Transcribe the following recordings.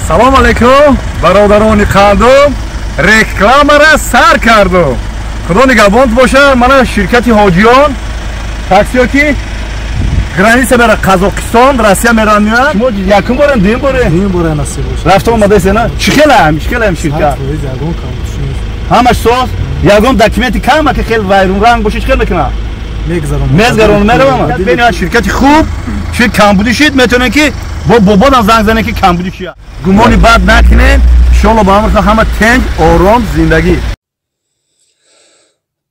Салом алейкум, бародарони қандум, рекламара сар кардум. Худо нигаҳбонт боша. Мана ширкати Ҳоҷиён таксиё ки граница мера Қазоқистон, Россия меран меояд. Шумо якум борем, дуюм боре? Дуюм боре насиб боша. Рафта омадаисе на? Чӣ хелаам, чӣ хелаам ширкат? Ягон кам Ҳамаш соз? Ягон документи кама ки хел вайрунранг боша, чӣ хел мекунад? Мегзарон. Мезгарон меравам. Бениҳоят ширкати хуб, чӣ камбудӣ шид, метавонем ки бо бободам занг занем ки камбудӣ чия. Гумони бад накунем, иншоалло ба амр ҳама тенҷ, ором зиндагӣ.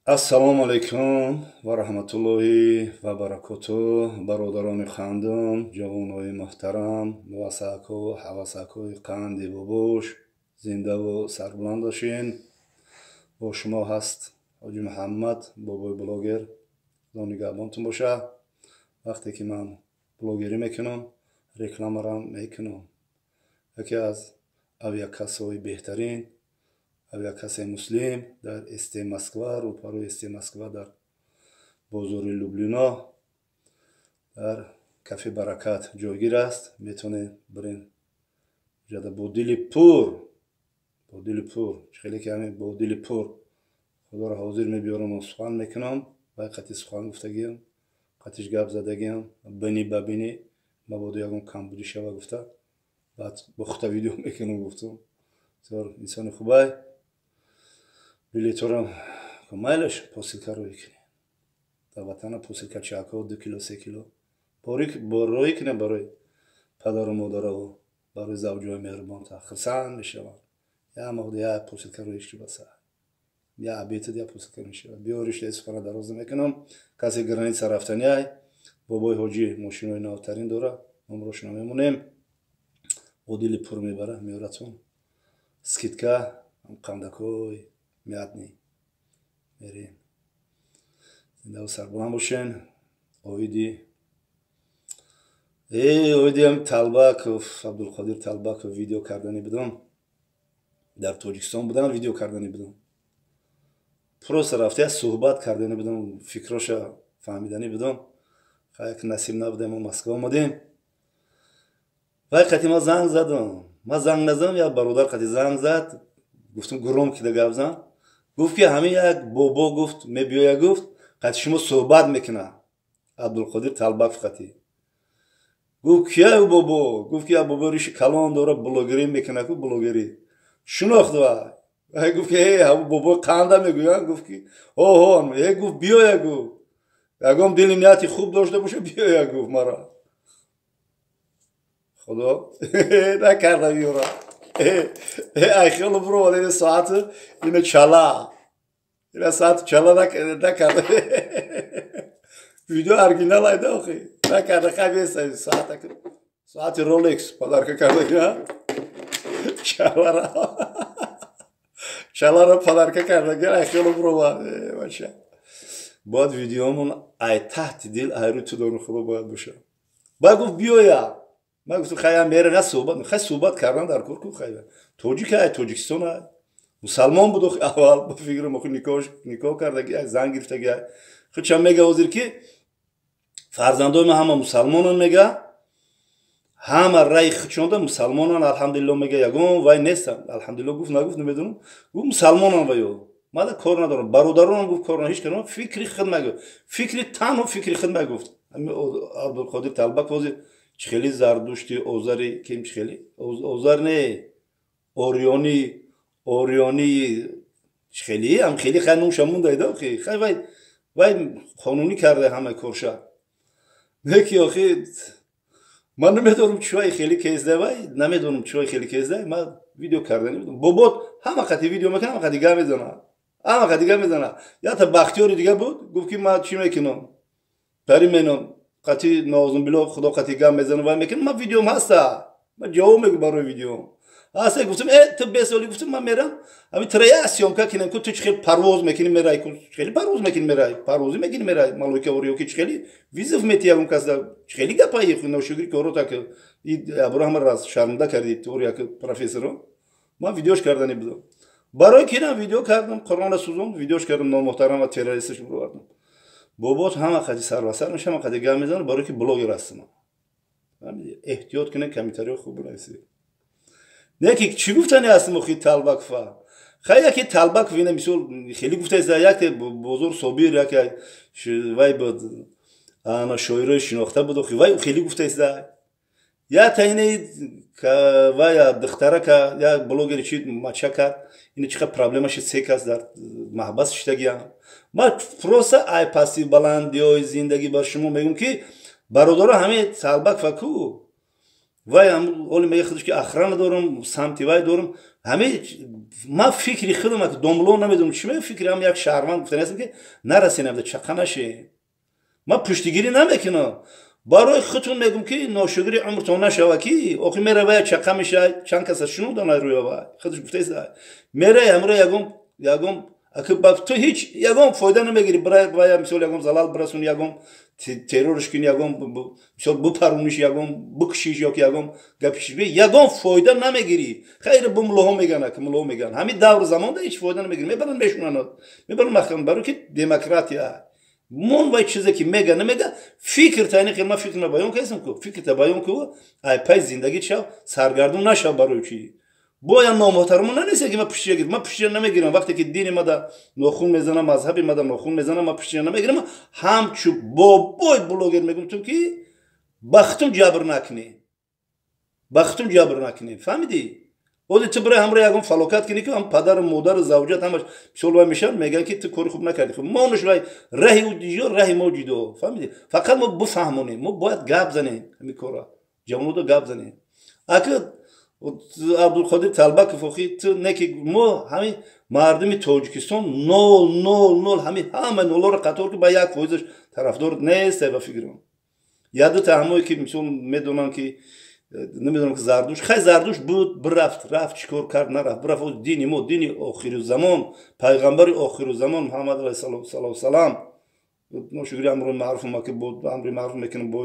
Ассалому алайкум ва раҳматуллоҳи ва баракоту, бародарони хандум, ҷавонои муҳтарам, мувасаку ҳавасакои қанди бобош, зиндаву сарбуланд бошен. Бо шумо ҳаст Ҳоҷи Муҳаммад, бобои блогер. Худо нигаҳбонтун боша. Вақте ки ман блогерӣ мекунам, рекламарам мекунам. Яке аз авиакассаҳои беҳтарин, авиакассаи Муслим дар СТ Москва, рӯпарӯи СТ Москва дар бозори Люблино, дар кафе Баракат ҷойгир аст. Метавонед бирен ҷада бо дили пур, бо дили пур, чӣ хеле ки ҳамин бо дили пур Худоро ҳозир мебиёрам ва сухан мекунам. Вай қатъи сухан гуфтагиам, қатъиш гап задагиам, бини ба бини, мабодо ягон камбудӣ шава гуфта, баъд бо хута видео мекунам гуфтам. Бисёр инсони хубай. Билеторам майлаш посилка рӯй кунем. Дар ватана посилка чако 2 кило, 3 кило. Рӯй кунем барои падару модараву барои завҷои меҳрубонта. Хурсанд мешаванд. Я моҳ я посилка рӯй шибаса. Я обедад я посилка мешавад. Биёриш сухана дароз мекунам. Касе граница рафтаниай, бобои ҳоҷӣ мошинои навтарин дора, номрошона мемонем. Бо дили пур мебара, меоратон. Скидка, қандакой мятный. Мерем. Зиндаву сарбуланд бошен. Оиди оидиам Талбаков, Абдулқодир Талбаков видео кардани будам. Дар Тоҷикистон будам, видео кардани будам. Просто рафта суҳбат кардани будам, фикроша фаҳмидани будам. Як насиб набудем, мо Москва омадем. Вай қати ма занг задам. Ма занг назадам, як бародар қати занг зад. Гуфтам гром кида гап зан. Гуфт ки ҳамин як бобо гуфт, мебиёя гуфт, қати шумо суҳбат мекунад. Абдулқодир Талбаков қати. Гуфт кия ӯ бобо? Гуфт ки як бобо риши калон дора, блогерӣ мекунад ку блогерӣ. Шинохт вай. Вай гуфт ки ҳамун бобо қанда мегӯянд, гуфт ки ҳо, гуфт биёя гуфт. Ягон дили нияти хуб дошта боша биёя гуфт мара. Худо накарда биёра. Ай хело буровад ина соат ина чала. Ина соат чала накарда. Видео оригинал айда охи. Накарда хай беса соат. Соати Rolex подарка карда. Чалара. Чалара подарка карда. Ай хело буровад. Бача. Бояд видеомон ай таҳти дил ай рӯи ту дору Худо бояд боша. Баъд гуфт биёя. Ман гуфтам хай мера на суҳбат, хай суҳбат кардан дар кор ку хай. Тоҷик ай, Тоҷикистон ай. Мусалмон буд аввал, ба фикрам охи никоҳ кардаги ай, зан гирифтаги ай. Худшам мега ҳозир ки фарзандои ман ҳама мусалмонан мега. Ҳама раи худшонда мусалмонан, алҳамдулилло мега, ягон вай нестам. Алҳамдулилло гуфт, нагуфт намедонам. Гуфт мусалмонан ваё. Мада кор надорам. Бародаронам гуфт кор надорам, ҳеч кардам. Фикри худ мегуфт. Фикри танҳо фикри худ мегуфт. Абдулқодир Талбаков ҳозир чӣ хели Зардушти Озари ким чӣ хели? Озар не. Ориони, Ориони чӣ хели? Ам хели хай нумша монда охи. Хай вай вай қонунӣ карда ҳама корша. Не ки охи ман намедонам чӣ хели кезда вай, намедонам чӣ хели кезда. Ман видео карда намедонам. Бобот ҳама қати видео мекунам, ҳама қати гап мезанам. Ҳама қати гап мезанам. Якта Бахтиёри дига буд, гуфт ки ман чӣ мекунам? Пари менам. Қати нозумбило Худо қати гап мезанам вай мекунам. Ман видеом ҳаста. Ман ҷавоб мегӯям барои видеом. Ҳаста гуфтам, ту бесоли гуфтам ман мерам. Ҳамин тра як съёмка кинем ку ту чӣ хел парвоз мекунӣ мерай ку чӣ хели парвоз мекунӣ мерай. Парвозӣ мекунӣ мерай. Малоика ки чӣ хели визов мети ягон кас чӣ хели гапаи ношукри коро так и Абрахам раз шармда карди тори як профессоро. Ман видеош кардани будам. Барои кинам видео кардам, Қуръонро сӯзонд, видеош кардам, номуҳтарам ва террористаш бировардам. Бобот ҳама қади сарвасар мешава, ҳама қади гап мезанад, барои ки блогер ҳастам. Эҳтиёт кунед, комментариҳо хуб бинависед. Не ки чӣ гуфтани ҳастим охи Талбакова? Хай яке Талбаков ина мисол хеле гуфтааст, яке Бозор Собир, яке вай буд, ана шоирои шинохта буд, охи вай хеле гуфтааст. Я таине вай духтарака, я блогери чи мача кард, ина чӣ қадр проблема шид, се кас дар маҳбас шиштагиям. Ман просто ай пасти баландиҳои зиндагӣ ба шумо мегӯм, ки бародаро, ҳамин Талбакова ку вай оли мега худаш ки охрана дорам, самти вай дорам. Ҳами ман фикри худам, домло намедонам чӣ мега, фикри ҳам як шаҳрванд гуфтани ҳастам, ки нарасенам, чақа нашем. Ман пуштигирӣ намекунам, барои худтон мегӯм, ки ношукри умртон нашава, ки охи меравая, чақа мешавад, чанд каса шунудан рӯя вай худаш гуфтаест, мерай ҳамро ягон ту ҳеҷ ягон фоида намегирӣ. Вая мисол ягон залал бирасони, ягон террорш кунӣ, ягон мисол бупаруниш, ягон бикушиш ёки ягон гапиш, ягон фоида намегирӣ. Хайр, бу муллоҳо мегӯянд, ки муллоҳо мегӯянд, ҳамин давру замонда ҳеҷ фоида намегирӣ, мебаранд, мешунанд, мебаранд маҳкама, барои ки демократия мон. Вай чизе ки мега намега, фикр тайни хел ман фикрма баён кардам ку, фикрта баён ку, ай пай зиндагӣ шав, саргардон нашав. Барои чӣ бояд номуҳтарамон нанеста, ки ман пуштия гирам? Ман пуштия намегирам. Вақте ки дини мада нохун мезанам, мазҳаби мада нохун мезанам, ман пуштия намегирам. Ҳамчу бобой блогер мегӯм ту, ки бахтум ҷабр накунӣ, бахтум ҷабр накунӣ, фаҳмидӣ? Ози ту бирай ҳамро ягон фалокат кунӣ, ки ҳам падару модару завҷат ҳамаш мисол вай мешаванд, мегӯянд, ки ту кори хуб накардӣ. Хуб, монуш вай раҳи ӯ ҷидо, раҳи мо ҷидо, фаҳмидӣ? Фақат мо бифаҳмонем, мо бояд гап занем, ҳамин кора ҷавонода гап занем. Ака Абдулқодир Талбаков, охи ту не ки мо ҳамин мардуми Тоҷикистон 0,00, ҳамин ҳама нолоро қатор ки ба 1%-аш тарафдор нест. Ба фикрам, як-дута ҳамое ки мисол медонам, ки намедонам, ки Зардуш, хай, Зардуш буд, бирафт, рафт, чӣ кор кард, нарафт, бирафт. Дини мо дини охирузамон, пайғамбари охирузамон Муҳаммад алайҳиссалоту вассалам. Ношукри амри маъруф ки бо амри маъруф мекунам, бо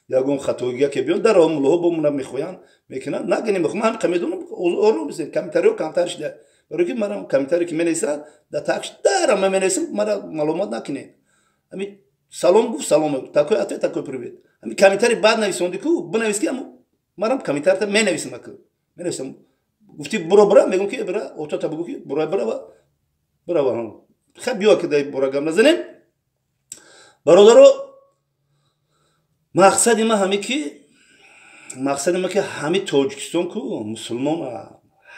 ягон хатоигия ки биёд, дар муллоҳо бо муна мехоҳанд мекунанд, нагинем. Ман ҳамин медонам, ором бисед, комментариҳо камтар шуда, барои ки манам комментаре ки менависам да такш дара ман менависам, мара маломат накунед. Ҳамин салом гуфт, салом, такой ответ, такой привет. Ҳамин комментари бад нависонди ку, бинавис, ки манам комментарта менависам, аку менависам. Гуфти буро, бира, мегӯм, ки бира, отата бугӯ, ки бура, бирава, бирава. Хай, биё, ки дай бора гап назанем. Бародаро, мақсади ман ҳаме ки, мақсади ман ки ҳами Тоҷикистон ку мусулмон,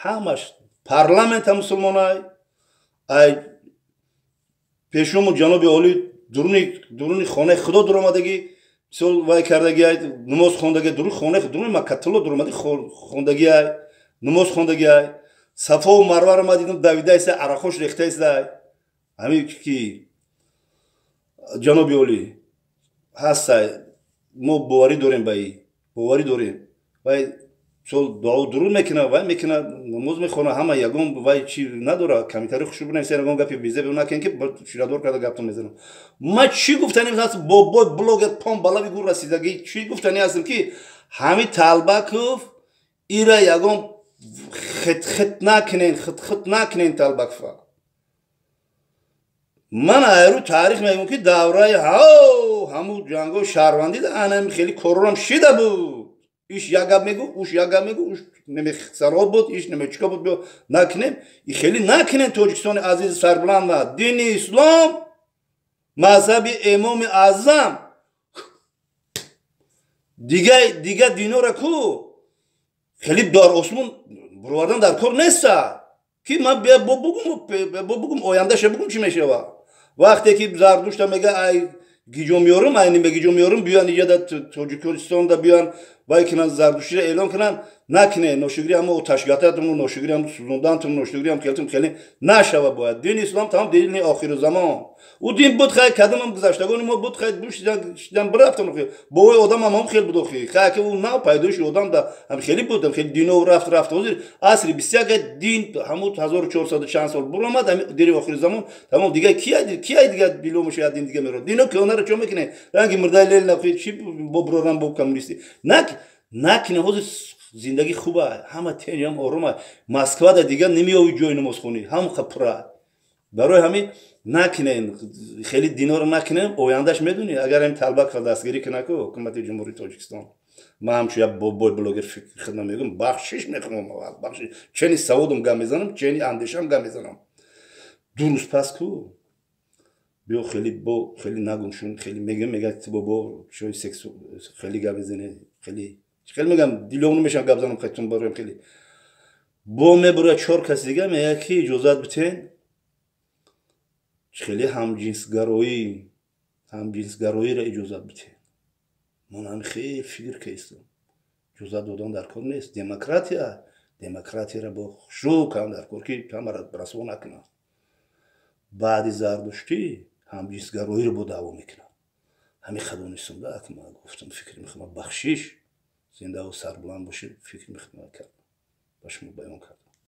ҳамаш парламента мусулмонай, ай пешому ҷаноби олӣ дуруни хонаи худо дуромадагӣ, мисол вай кардагӣ, ай намоз хондагӣ дуруни хонаи, дуруни Маккатулло дуромадӣ, хондагӣ, ай намоз хондагӣ, ай Сафову Марваро ма дидам, давидаиста, арақош рехтаиста. Ҳамин ки ҷаноби олӣ ҳастай, мо боварӣ дорем, ба и боварӣ дорем. Вай мисол дуо дуруд мекунад, вай мекунад, намоз мехонад, ҳама ягон вай чи надорад. Комментари хушрӯ бинависед, ягон гапи безеб накунед, ки ширадор карда гаптон мезанам. Ман чӣ гуфтани ҳаст, бобой блогер, пом балави гур расидагӣ, чӣ гуфтани ҳастам, ки ҳамин Талбаков ира ягон хит-хит накунен, хит-хит накунен Талбакова. Ман айру таърих мегӯм, ки давраи ҳамун ҷангои шаҳрвандӣ анам хеле корорам шида буд. Иш як гап мегӯ, уш як гап мегӯ, уш немесароб буд, иш немечика буд. Биё, накунем и хеле накунем. Тоҷикистони азизи сарбуланд, дини ислом, мазҳаби Имоми Аъзам, дига динора ку хеле дар осмон бировардан дар кор неста, ки ман бо бугум, ояндаша бугум, чӣ мешава. Вақте ки Зардушта мега, ай гиҷо меёрам, ай ниме гиҷо меёрам, биёян иҷа Тоҷикистонда, биёян вай кунанд, зардуштиро эълон кунанд. Накуне, ношукрӣ ҳама оташгататум, ношукрӣ ҳам сӯзондантум, ношукрӣ ҳам хелтум хеле нашава. Бояд дини ислом тамом, дини охиру замон. Ӯ дин буд, хай, кадамам гузаштагони мо буд, хай, шидан бирафтан. Охи бовои одам ҳам хел буд, охи хай, ки ӯ нав пайдоиши одам да ҳам хеле буд, ҳам хеле дино рафт, рафт. Ҳозир асри 21, дин ҳамун 1400 чанд сол буромад, ҳами дини охири замон тамом. Дига кияй, дига било мешавад, дин дига мерод. Дино кӯҳнаро чо мекунед, ранги мурдаи Ленин, охи чи бо бирорам, бо коммунистӣ накунед. Ҳозир зиндагӣ хуба, ҳама тенҷам, орома. Москвада дига намеёви ҷои намозхонӣ, ҳамқа пура. Барои ҳамин накунен, хеле диноро накунен. Ояндаш медонӣ, агар ҳамин Талбакова дастгирӣ кунаку ҳукумати Ҷумҳурии Тоҷикистон. Ман ҳамчун як бобои блогер фикри худам мегӯям, бахшиш мехоҳам аввал, бахшиш. Чени саводам гап мезанам, чени андешам гап мезанам. 2 рӯз пас ку биё, хеле бо хеле нагум, шун хеле мегӯям, мегӯяд, ту бобо чои сексу хеле гап мезанӣ, хеле хеле мегӯям, дилём намешавам гап занам, хетун бароям хеле бо мебура. Чор каси дига мегӯяд, ки иҷозат битен, хеле ҳамҷинсгароиро иҷозат битен. Ман ҳами хеле фикр кардам, иҷозат додан дар кор нест. Демократияро бо хушрӯ кардам дар кор, ки ҳамаро расво накунад. Баъди Зардуштӣ ҳамҷинсгароиро бо даъво мекунад. Ҳами хадонистонда ма гуфтам, фикри мехоҳам, бахшиш, зиндаву сарбуланд бошед, фикри мехоҳам кардам, ба шумо баён кардам.